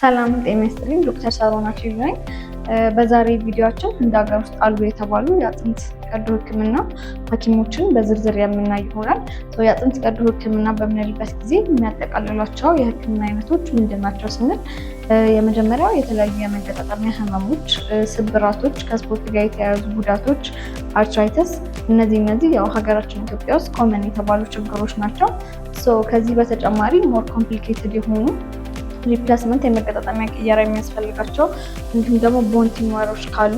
ሰላም ጤና ይስጥልኝ። ዶክተር ሳሮን አክሊሉ ነኝ። በዛሬ ቪዲዮአችን ህንድ ሀገር ውስጥ አሉ የተባሉ የአጥንት ቀዶ ሕክምና ሐኪሞችን በዝርዝር የምናይ ይሆናል። የአጥንት ቀዶ ሕክምና በምንልበት ጊዜ የሚያጠቃልሏቸው የሕክምና አይነቶች ምንድን ናቸው ስንል የመጀመሪያው የተለያዩ የመገጣጠሚያ ህመሞች፣ ስብራቶች፣ ከስፖርት ጋር የተያያዙ ጉዳቶች፣ arthritis፣ እነዚህ ያው ሀገራችን ኢትዮጵያ ውስጥ common የተባሉ ችግሮች ናቸው። ከዚህ በተጨማሪ more complicated የሆኑ replacement የመገጣጠሚያ ቅየራ የሚያስፈልጋቸው እንዲሁም ደግሞ bone tumor ኦች ካሉ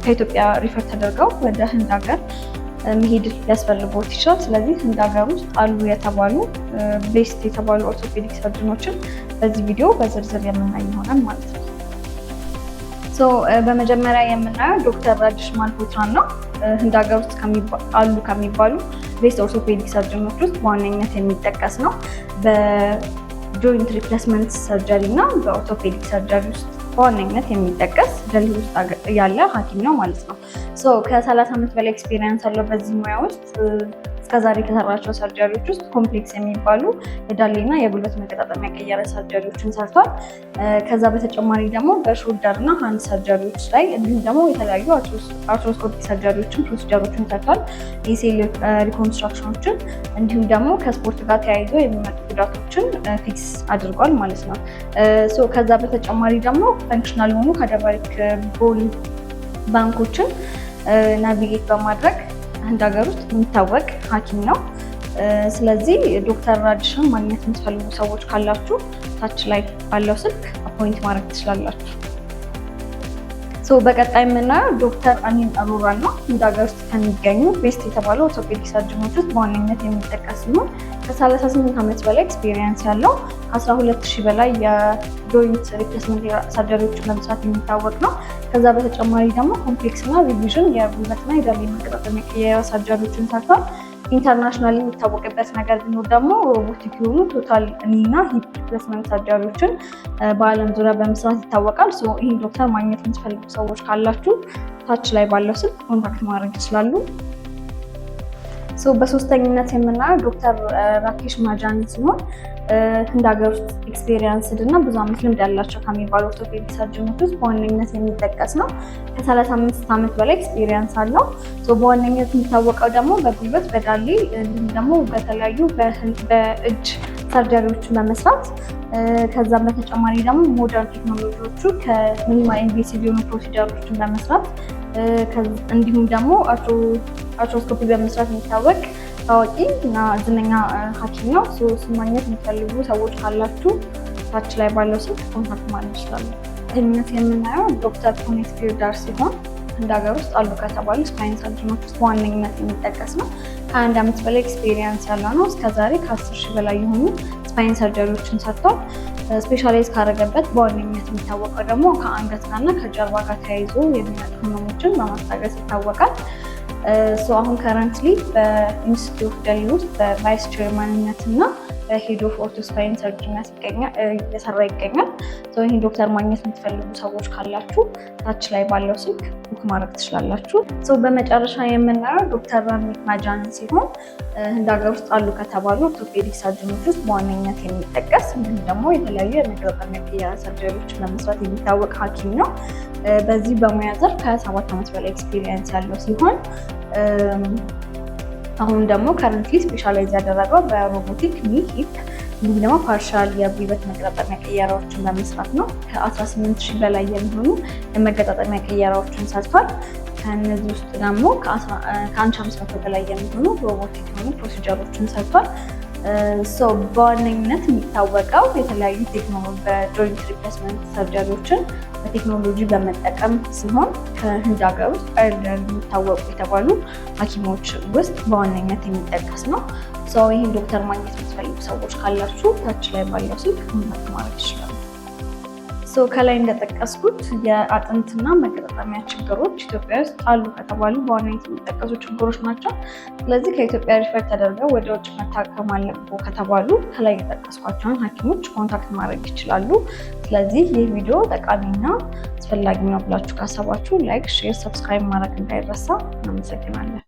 ከኢትዮጵያ refer ተደርገው ወደ ህንድ ሀገር መሄድ ሊያስፈልጎት ይችላል። ስለዚህ ህንድ ሀገር ውስጥ አሉ የተባሉ best የተባሉ orthopedic surgeon ኦችን በዚህ ቪዲዮ በዝርዝር የምናይ ይሆናል ማለት ነው። በመጀመሪያ የምናየው ዶክተር ራጀሽ ማልሆትራን ነው። ህንድ ሀገር ውስጥ አሉ ከሚባሉ best orthopedic surgeon ኦች ውስጥ በዋነኝነት የሚጠቀስ ነው። በ joint replacement surgery እና በ orthopedic surgery ውስጥ በዋነኝነት የሚጠቀስ ደልሂ ውስጥ ያለ ሐኪም ነው ማለት ነው። ከ30 ዓመት በላይ experience አለው በዚህ ሙያ ውስጥ። እስከዛሬ ከሰራቸው surgery ዎች ውስጥ complex የሚባሉ የዳሌና የጉልበት መገጣጠሚያ ቅየራ surgery ዎችን ሰርቷል። ከዛ በተጨማሪ ደግሞ በ shoulder እና hand surgery ዎች ላይ እንዲሁም ደግሞ የተለያዩ arthroscopic surgery ዎችን procedure ኦችን ሰርቷል። የ ACL reconstruction ኦችን እንዲሁም ደግሞ ከስፖርት ጋር ተያይዞ የሚመጡ ጉዳቶችን fix አድርጓል ማለት ነው። ከዛ በተጨማሪ ደግሞ functional የሆኑ cadaveric bone bank ኦችን navigate በማድረግ ህንድ ሀገር ውስጥ የሚታወቅ ሐኪም ነው። ስለዚህ ዶክተር ራጅሽን ማግኘት የምትፈልጉ ሰዎች ካላችሁ ታች ላይ ባለው ስልክ appoint ማድረግ ትችላላችሁ። በቀጣይ የምናየው ዶክተር አኒል አሮራ ነው። ህንድ ሀገር ውስጥ ከሚገኙ best የተባሉ orthopedic surgeon ኦች ውስጥ በዋነኝነት የሚጠቀስ ሲሆን ከ38 ዓመት በላይ experience ያለው፣ ከ12 ሺህ በላይ የ joint replacement surgery ዎችን በመስራት የሚታወቅ ነው። ከዛ በተጨማሪ ደግሞ complex እና revision የጉልበትና የዳሌ መገጣጠሚያ ቅየራ surgery ዎችን ሰርቷል። International የሚታወቅበት ነገር ቢኖር ደግሞ robotic የሆኑ total knee እና hip replacement surgery ዎችን በዓለም ዙሪያ በመስራት ይታወቃል። ይህን ዶክተር ማግኘት የምትፈልጉ ሰዎች ካላችሁ ታች ላይ ባለው ስልክ contact ማድረግ ይችላሉ። በሶስተኝነት የምናየው ዶክተር ራኬሽ ማጃኒ ሲሆን ህንድ ሀገር ውስጥ experienced እና ብዙ ዓመት ልምድ ያላቸው ከሚባሉ orthopedic surgeon ኦች ውስጥ በዋነኝነት የሚጠቀስ ነው። ከ35 ዓመት በላይ experience አለው። በዋነኝነት የሚታወቀው ደግሞ በጉልበት፣ በዳሌ እንዲሁም ደግሞ በተለያዩ በእጅ surgery ዎችን በመስራት፣ ከዛም በተጨማሪ ደግሞ modern ቴክኖሎጂዎቹ ከ minimal invasive የሆኑ procedure ኦችን በመስራት እንዲሁም ደግሞ arthroscopy በመስራት የሚታወቅ ታዋቂ እና ዝነኛ ሐኪም ነው። እሱን ማግኘት የሚፈልጉ ሰዎች ካላችሁ ታች ላይ ባለው ስልክ contact ማድረግ ይችላሉ። ተኝነት የምናየው ዶክተር ፑኔት ጊርዳር ሲሆን ህንድ ሀገር ውስጥ አሉ ከተባሉ spine surgeon ኦች ውስጥ በዋነኝነት የሚጠቀስ ነው። ከ1 ዓመት በላይ experience ያለው ነው። እስከዛሬ ከ10,000 በላይ የሆኑ spine surgery ዎችን ሰርቷል። Specialize ካደረገበት በዋነኝነት የሚታወቀው ደግሞ ከአንገት ጋርና ከጀርባ ጋር ተያይዞ የሚመጡ ህመሞችን በማስታገስ ይታወቃል። አሁን currently በ Institute of Delhi ውስጥ በ vice chairman ነት እና በ head of ortho spine surgery ነት እየሰራ ይገኛል። ይህን ዶክተር ማግኘት የምትፈልጉ ሰዎች ካላችሁ ታች ላይ ባለው ስልክ book ማድረግ ትችላላችሁ። በመጨረሻ የምናየው ዶክተር ራሚት ማጃንን ሲሆን ህንድ ሀገር ውስጥ አሉ ከተባሉ orthopedic surgeon ኦች ውስጥ በዋነኝነት የሚጠቀስ እንዲሁም ደግሞ የተለያዩ የመገጣጠሚያ ቅየራ surgery ዎችን በመስራት የሚታወቅ ሐኪም ነው። በዚህ በሙያ ዘርፍ ከ27 ዓመት በላይ experience ያለው ሲሆን አሁን ደግሞ currently specialize ያደረገው በ robotic knee, hip እንዲሁም ደግሞ partial የጉልበት መገጣጠሚያ ቅየራዎችን በመስራት ነው። ከ18 ሺህ በላይ የሚሆኑ የመገጣጠሚያ ቅየራዎችን ሰርቷል። ከእነዚህ ውስጥ ደግሞ ከ1500 በላይ የሚሆኑ robotic የሆኑ procedure ኦችን ሰርቷል። በዋነኝነት የሚታወቀው የተለያዩ ቴክኖሎጂ በ joint replacement surgery ዎችን በቴክኖሎጂ በመጠቀም ሲሆን ከህንድ ሀገር ውስጥ የሚታወቁ የተባሉ ሐኪሞች ውስጥ በዋነኝነት የሚጠቀስ ነው። ይህን ዶክተር ማግኘት የምትፈልጉ ሰዎች ካላችሁ ታች ላይ ባለው ስልክ contact ማድረግ ይችላሉ። ከላይ እንደጠቀስኩት የአጥንትና መገጣጠሚያ ችግሮች ኢትዮጵያ ውስጥ አሉ ከተባሉ በዋነኝነት የሚጠቀሱ ችግሮች ናቸው። ስለዚህ ከኢትዮጵያ refer ተደርገው ወደ ውጭ መታከም አለብዎ ከተባሉ ከላይ የጠቀስኳቸውን ሐኪሞች contact ማድረግ ይችላሉ። ስለዚህ ይህ ቪዲዮ ጠቃሚና አስፈላጊ ነው ብላችሁ ካሰባችሁ like፣ share፣ subscribe ማድረግ እንዳይረሳ። እናመሰግናለን።